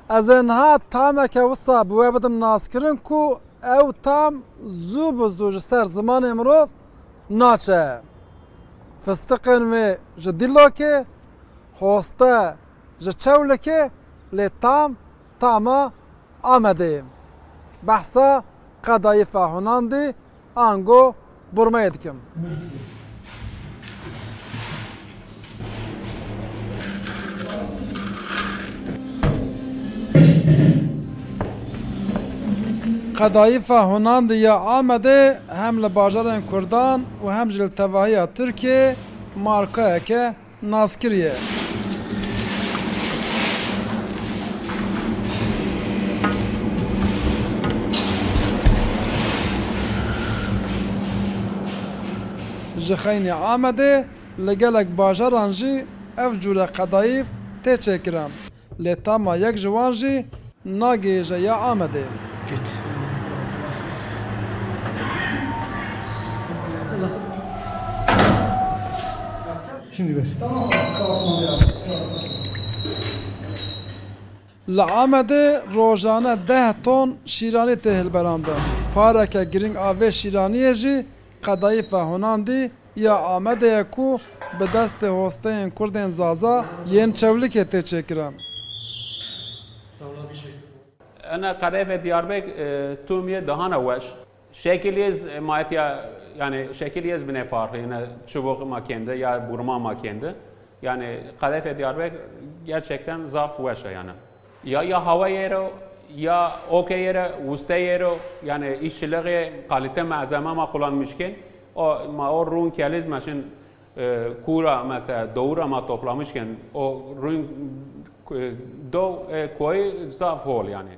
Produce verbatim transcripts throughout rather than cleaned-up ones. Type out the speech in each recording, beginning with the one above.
Ez ê niha tameke wisa bi we bidim naskirin ku ew tam zû bi zû ji ser zimanê mirov naçe. Fistiqên wê ji Dîlokê, hoste ji Çewlikê, lê tam tama Amedê. Behsa Qedayîfa Hunandî ango Burmeyê dikim. Qedayîfa Hunandî ya Amedê hem li bajarên Kurdan û hem jî li tevahiya Tirkiyeyê markayeke nas kiriye. Ji xeynî Amedê li gelek bajaran jî ev cûre qedayîf tê çêkirin. Lê tama yek ji wan jî nagihêje ya Amedê. Li Amedê rojane deh ton şîranî tê hilberandin. Pareke girîng a vê şîraniyê jî qedayîfa Hunandî ya Amedê ye ku bi destê hosteyên Kurdên Zaza yên Çewlikê tê çêkirin. Ene qedeyfê Diyarbek, e, tüm ye dahana weş. Şekil yez, e, maetiya, yani şekil yez bine farklı, yani çubuk makende ya burma makende. Yani qedeyfê Diyarbek gerçekten zaf weş e yani. Ya, ya hava yero, ya oke yere, uste yero, yani işçiliği kalite malzeme ma kullanmışken, o, ma o run keliz ma şin, e, kura mesela doğru ma toplamışken, o run, e, do, e, koyu zaf hol yani.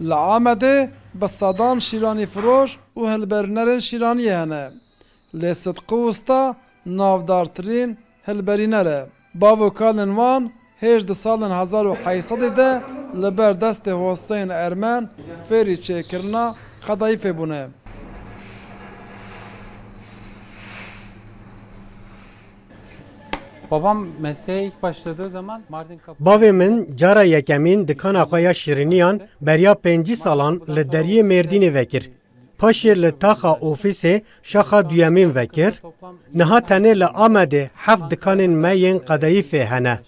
Li Amedê bi sedan şîranîfiroş û hilberînerên şîraniyê hene. Lê Sidqi Usta navdartirîn hilberîner e. Bav û kalên wan hêj di salên hezar û heyt sedî de li ber destê hosteyên Ermen fêrî çêkirina qedayîfê bûne. Babam mesleğe ilk başladığı zaman Mardin Kapı Bavê min cara yekemîn dikana xwe ya şîriniyan beriya pêncî salan li deriyê Mêrdînê vekir. Paşê li taxa ofîsê şaxa duyemîn vekir. Niha tenê li Amedê heft dikanên me yên qedayîfê hene.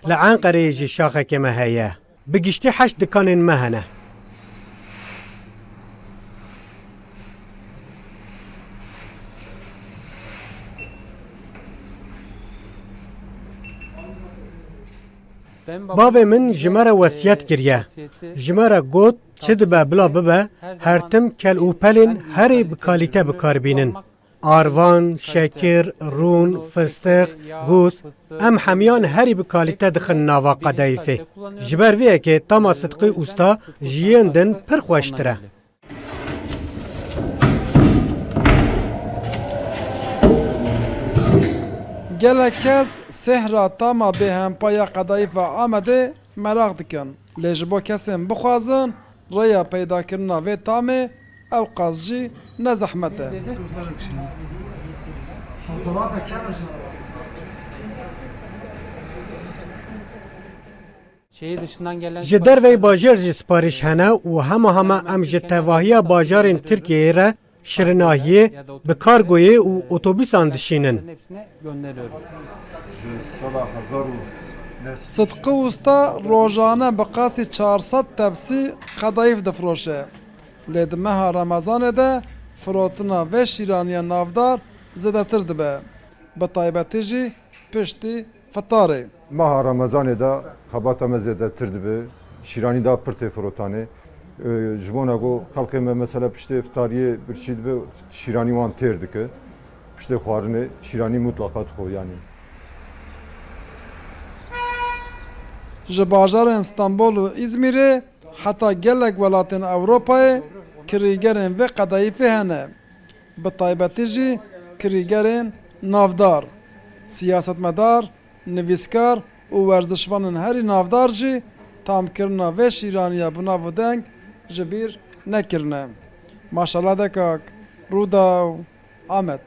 Li Enqereyê jî şaxekê me heye. Bi giştî heşt dikanên me hene. Bavê min ji me re wesiyet kiriye. Ji me re got, çi dibe bila bibe, her tim kel û pelên herî bi kalîte bi kar bînin. Arvan, şekir, rûn, fistiq, gûz, em hemiyan herî bi kalîte dixin nava qedayîfê. Ji ber vê yekê tama Sidqî Usta ji yên din pir xweştir e. Gelek kes sêhra tama bêhempa ya qedayîfa Amedê meraq dikin. Lê ji bo kesên bixwazin rêya peydakirina vê tamê ew qas jî ne zehmet e. Şehir dışından gelen Ji derveyî bajêr jî siparîş hene û hema hema em ji tevahiya bajarên Tirkiyeyê re şirinahiyê, bi kargoyê û otobûsan dişînin. Sidqi Usta rojane bi qasî çar sed tepsî qedayîf difiroşe. Lê di meha Remezanê de firotina vê şîraniya navdar zêdetir dibe. Bi taybetî jî piştî fitarê. Meha Remezanê de xebata me zêdetir dibe, şîranî daha pir tê firotanê. Ee, ji bona ku xelkê me mesela piştê iftariyê birçî dibe, şîranî wan têr dike. Piştê xwarinê şîranî mutlaka dixwe yanî. Ji bajarên Stenbol û Îzmîrê heta gelek welatên Ewropayê kirîgerên vê qedayîfê hene. Bi taybetî jî kirîgerên navdar, siyasetmedar, nivîskar û werzişvanên herî navdar jî tamkirina vê şîraniya bi nav û deng ji bîr nekirine. Maşallah de kak, Rûdaw, Amed.